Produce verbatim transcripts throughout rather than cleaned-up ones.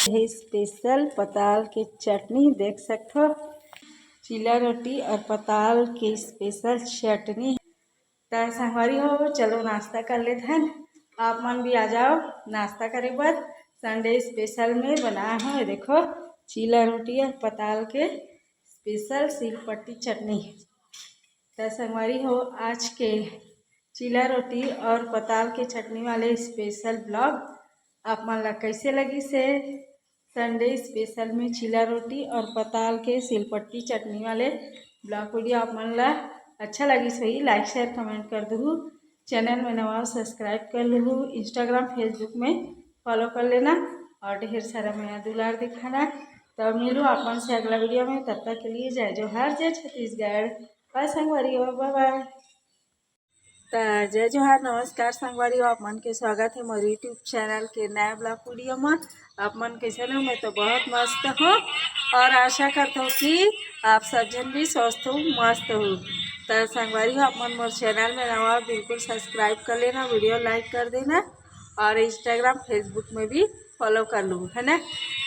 हे स्पेशल पताल के चटनी देख सकथो, चीला रोटी और पताल के स्पेशल चटनी। त संगवारी हो, चलो नाश्ता कर लेथन, आप मन भी आ जाओ नाश्ता करे बर। संडे स्पेशल में बनाए हो, ये देखो, चीला रोटी और पताल के स्पेशल सिलपट्टी चटनी। त संगवारी हो, आज के चीला रोटी और पताल के चटनी वाले स्पेशल ब्लॉग आप मन ला कैसे लगिस हे? संडे स्पेशल में चीला रोटी और पताल के सिलपट्टी चटनी वाले ब्लॉग वीडियो आप मन ला अच्छा लगिस होही, लाइक शेयर कमेंट कर दूहू। चैनल में नवा हो, सब्सक्राइब कर लूहू। इंस्टाग्राम, फेसबुक में फॉलो कर लेना और ढेर सारा मया दुलार दिखाना। तो मिलूँ आप मन से अगला वीडियो में, तब तक के लिए जय जोहार, जय छत्तीसगढ़। बाय संगवारी हो, बाय बाय। त जय जोहार, नमस्कार संगवारी हो, आप मन के स्वागत हे मोर YouTube चैनल के नया ब्लॉग वीडियो में। आप मन कैसन हो? मैं तो बहुत मस्त हूँ और आशा करता हूँ कि आप सब झन भी स्वस्थ हो, मस्त हो। त संगवारी हो, आप मन मोर चैनल में नवा हो, बिल्कुल सब्सक्राइब कर लेना, वीडियो लाइक कर देना और इंस्टाग्राम, फेसबुक में भी फॉलो कर लूँ, है ना।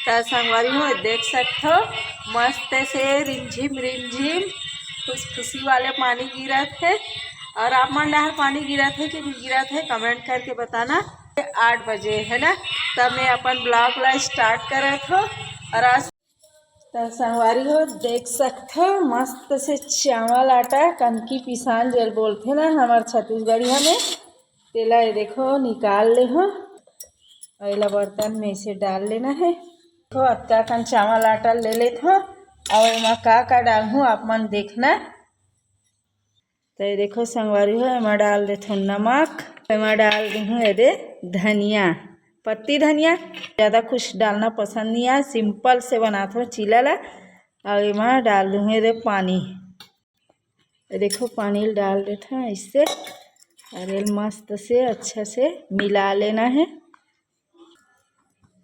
त संगवारी हो, देख सकथो, मस्त से रिमझिम रिमझिम खुशखुशी वाले पानी गिरत हे। और आप मन डहर पानी गिरत हे कि नहीं गिरत हे, कमेंट करके बताना। आठ बजे, है ना, तब मैं अपन ब्लॉग ला स्टार्ट करत हो। और आज त संगवारी हो, देख सकथो, मस्त से चावल आटा, कनकी पिसान जेल बोलथे ना हमर छत्तीसगढ़िया में, तेला ये देखो निकाल ले हो। और एला बर्तन में इसे डाल लेना है। तो अतका कन चावल आटा ले लेत हो, और एमा का का डालहूँ आप मन देखना। तो ये देखो संगवारी हो, एमा डाल देथो नमक, एमा डाल देहूँ ये दे धनिया, पत्ती धनिया। ज़्यादा कुछ डालना पसंद नहीं आए, सिंपल से बनाथो चीला ला। और एमा डाल दूँ ये दे पानी। ये देखो, पानी ल डाल देथन ऐसे, और एल मस्त से अच्छा से मिला लेना है।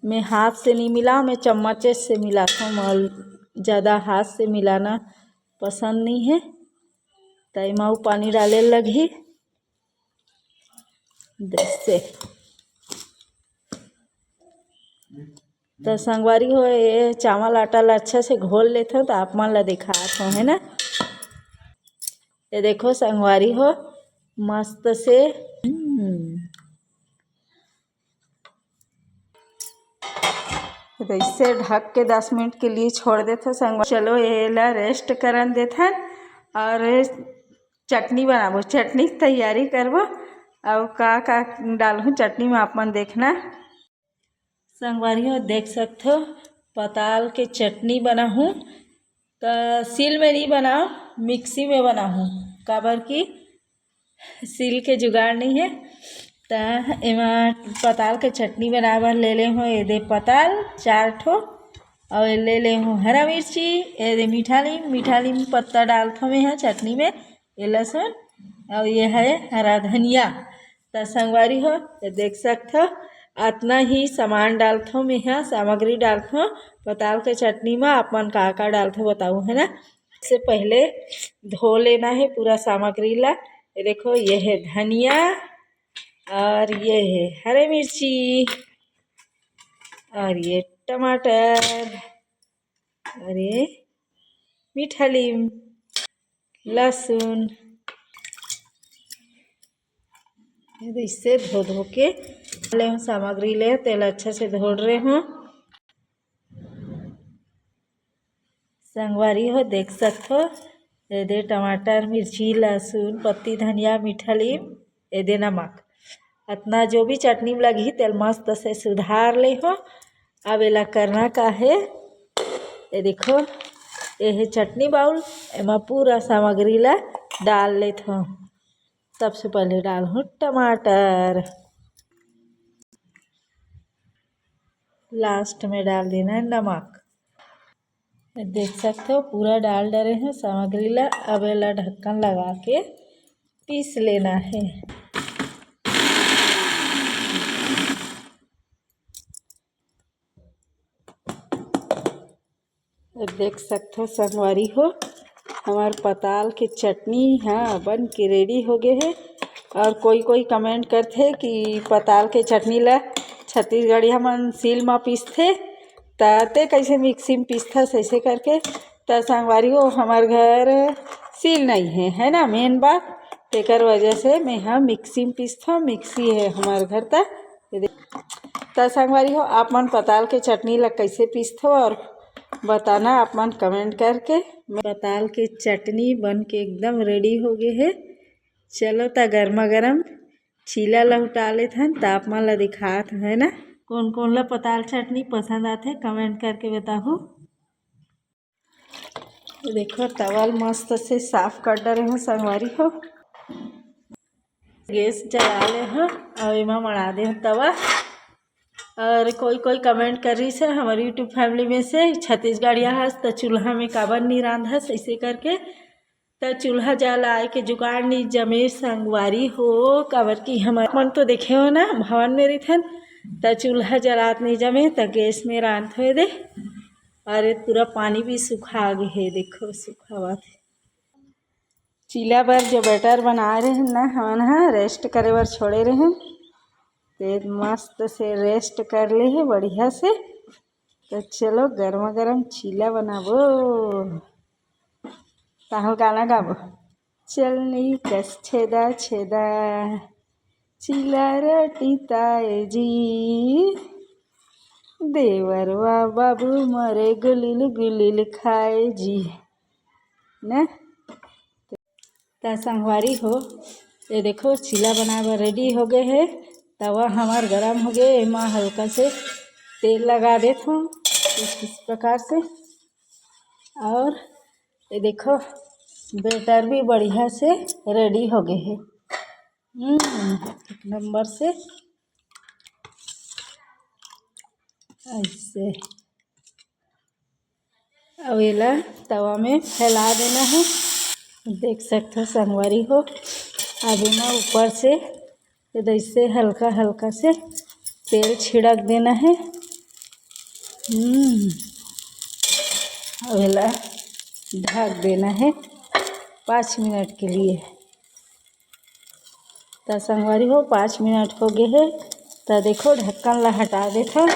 मैं हाथ से नहीं मिला, मैं चम्मचे से मिलाथों। मोल ज़्यादा हाथ से मिलाना पसंद नहीं है, त एमा अउ पानी डाले लगही। जैसे त संगवारी हो, ये चावल आटा ला अच्छा से घोल लेथों, त आप मन ला दिखात हों, है ना। ये देखो संगवारी हो, मस्त से, हम्म, तो इसे ढक के दस मिनट के लिए छोड़ देथों संगवारी। चलो, ये ला रेस्ट करन देथन और चटनी बनाबो, चटनी के तैयारी करबो। और का का डालहूँ चटनी में, आप मन देखना। संगवारी हो, देख सकथो, पताल के चटनी बनाहूँ। त सील में नहीं बनाओ, मिक्सी में बनाहूँ, काबर कि सील के जुगाड़ नहीं है। त एमा पताल के चटनी बनाए बर ले ले हो, ये दे पताल चार ठो, और ले ले हो हरा मिर्ची, ये दे मीठा लीम, मीठा लीम पत्ता डालथों मैं ह चटनी में, ये लहसुन, और ये है हरा धनिया। त संगवारी हो, ये देख सकथो, अतना ही सामान डालथों मैं ह, सामग्री डालथों पताल के चटनी में। आप मन का का डालथो बताओ, है ना। से पहले धो लेना है पूरा सामग्री ला। ये देखो, ये है धनिया, और ये है हरे मिर्ची, और ये टमाटर, और ये मीठा लीम, लहसुन। ये तो इससे धो धो के ले हूँ सामग्री ले, तेल अच्छा से धोड़ रहे हूँ। संगवारी हो, देख सकथो, ये दे टमाटर, मिर्ची, लहसुन, पत्ती धनिया, मीठा लीम, ये दे नमक। अतना जो भी चटनी में लगही, तेल मस्त से सुधार ले हो। अब एला करना का है, ये देखो, ये है चटनी बाउल, एमा पूरा सामग्री ला डाल लेत हो। सबसे पहले डालहूँ टमाटर, लास्ट में डाल देना है नमक। देख सकते हो, पूरा डाल डरे हैं सामग्री ला। अब एला ढक्कन लगा के पीस लेना है। देख सकते हो संगवारी हो, हमार पताल के चटनी ह बन के रेडी हो गए है। और कोई कोई कमेंट करथे कि पताल के चटनी ला छत्तीसगढ़िया मन सील मा पीसथे, त ते कइसे मिक्सी में पीसथस अइसे करके। त संगवारी हो, हमर घर सील नइ हे, है ना, मेन बात, तेकर वजह से मैं ह मिक्सी में पीसथों, मिक्सी हे हमर घर। त त संगवारी हो, आप मन पताल के चटनी ला कइसे पीसथो और बताना आप मन कमेंट करके। पताल के चटनी बन के एकदम रेडी हो गे हे। चलो त गरमा गरम चीला ला उठा लेथन, त आप मन ला दिखात है ना, कोन कोन ला पताल चटनी पसंद आथे, कमेंट करके बताहू। देखो, तवा ल मस्त से साफ कर डरे हो संगवारी हो। गैस जला ले हो और एमा मड़ा दे हो तवा। और कोई कोई कमेंट कर रही से हमर यूट्यूब फैमिली में से, छत्तीसगढ़िया हस त चूल्हा में काबर नहीं रांधस ऐसे करके। त चूल्हा जलाए के जुगाड़ नहीं जमे संगवारी हो, काबर कि हमर मन तो देखे हो ना, भवन में रहिथन, त चूल्हा जलात नहीं जमे, त गैस में रांध होए दे। अरे, पूरा पानी भी सुखा गे हे, देखो, सुखावत हे। चीला बर जो बैटर बनाए रहे ना, हमन ह रेस्ट करे बर छोड़े रहे, ते मस्त से रेस्ट कर ले हे बढ़िया से। तो चलो, गरमा गरम चीला बनाबो। ताहल गाना गाबो। चलनी कस छेदा छेदा, चीला रोटी ताए जी, देवरवा बाबू मरे गुलिल गुलिल खाए जी। ने त संगवारी हो, ये देखो, चीला बनाए बर रेडी हो गए हे। तवा हमार गरम हो गए, एमा हल्का से तेल लगा देत हूँ कुछ इस प्रकार से। और ये देखो, बैटर भी बढ़िया से रेडी हो गए हे। हम्म, एक नंबर से ऐसे। अब एला तवा में फैला देना है। देख सकते हो संगवारी हो, अब एमा ऊपर से ऐसे हल्का हल्का से तेल छिड़क देना है। हम्म, अब एला ढक देना है पाँच मिनट के लिए। त संगवारी हो, पाँच मिनट हो गए हे। त देखो, ढक्कन ला हटा देथन।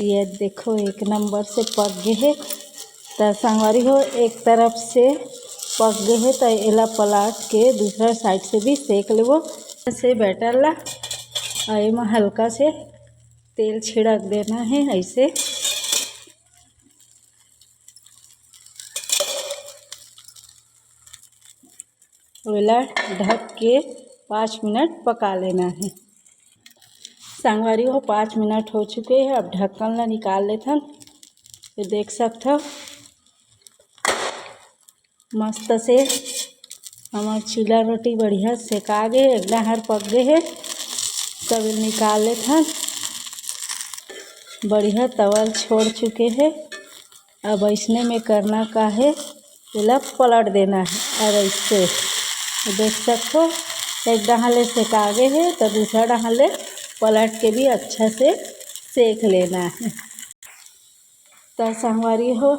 ये देखो, एक नंबर से पक गए हे। त संगवारी हो, एक तरफ से पक गए हे, त एला पलट के दूसरा साइड से भी सेक लेबो। से बैटर ला, और एमा हल्का से तेल छिड़क देना है ऐसे। ओला ढक के पाँच मिनट पका लेना है। संगवारी हो, पाँच मिनट हो चुके हैं। अब ढक्कन ला निकाल लेथन। ये देख सकथो, मस्त से हमर चीला रोटी बढ़िया सेका गे, एक डहर पक गए हे। तब एला निकाल लेथन। बढ़िया तवा ल छोड़ चुके हे। अब ऐसने में करना का हे, एला पलट देना है। और ऐसे देख सकथो, एक डहार ले सेका गे हे, तो दूसरा डहार ले पलट के भी अच्छा से सेक लेना है। त संगवारी हो,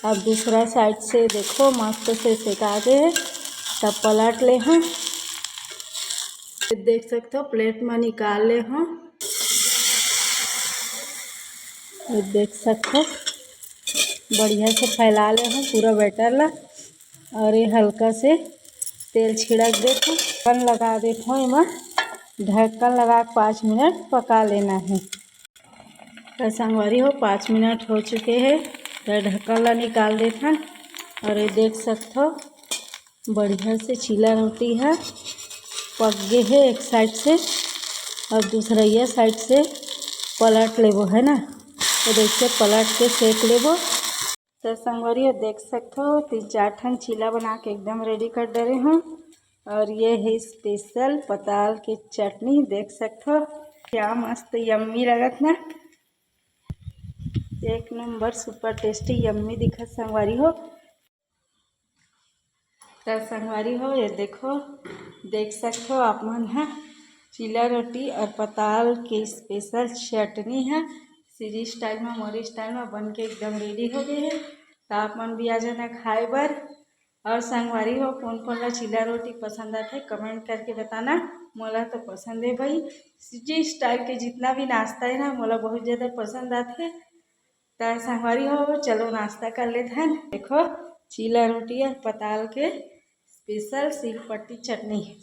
अब दूसरा साइड से देखो, मस्त से सेका गे हे, तब पलट ले हन। देख सकथो, प्लेट में निकाल ले हन। ये देख सकथो, बढ़िया से फैला ले हन पूरा बैटर ला, और ये हल्का से तेल छिड़क देथो, ढक्कन लगा देथो एमा। ढक्कन लगा के पाँच मिनट पका लेना है। तो संगवारी हो, पाँच मिनट हो चुके हैं, तो ढक्कन ला निकाल देथन। और ये देख सकथो, बढ़िया से चीला रोटी है पक गए है एक साइड से, अब दूसरैया साइड से पलट लेबो, है ना। तो देखिए, पलट के सेक लेबो। तो संगवारी हो, देख सकथो, तीन चार ठन चीला बना के एकदम रेडी कर डरे हूँ। और ये है स्पेशल पताल के चटनी, देख सकथो, क्या मस्त यम्मी लगत ना। एक नंबर सुपर टेस्टी यम्मी दिखत संगवारी हो। त संगवारी हो, ये देखो, देख सकथो आप मन ह, चीला रोटी और पताल के स्पेशल चटनी है। सीजी स्टाइल में, मोरी स्टाइल में बन के एकदम रेडी हो गए है। तो आप मन भी आ जाना खाए बर। और संगवारी हो, कौन कौन ला चीला रोटी पसंद आथे, कमेंट करके बताना। मोला तो पसंद है भाई, सीजी स्टाइल के जितना भी नाश्ता है ना, मोला बहुत ज़्यादा पसंद आथे। त संगवारी हो, चलो नाश्ता कर लेत हन। देखो, चीला रोटी और पताल के स्पेशल सील पट्टी चटनी।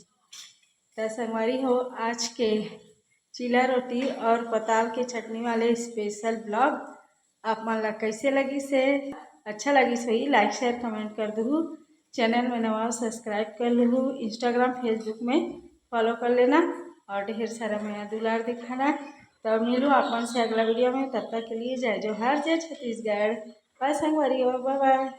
त संगवारी हो, आज के चीला रोटी और पताल के चटनी वाले स्पेशल ब्लॉग आप मन ला कैसे लगिस हे? अच्छा लगिस होही, लाइक शेयर कमेंट कर दुहू। चैनल में नवा सब्सक्राइब कर लुहू। इंस्टाग्राम फेसबुक में फॉलो कर लेना और ढेर सारा मया दुलार दिखाना। तो मिलू आप मन से अगला वीडियो में, तब तक के लिए जय जोहार, जय छत्तीसगढ़। बाय संगवारी हो, बाय बाय।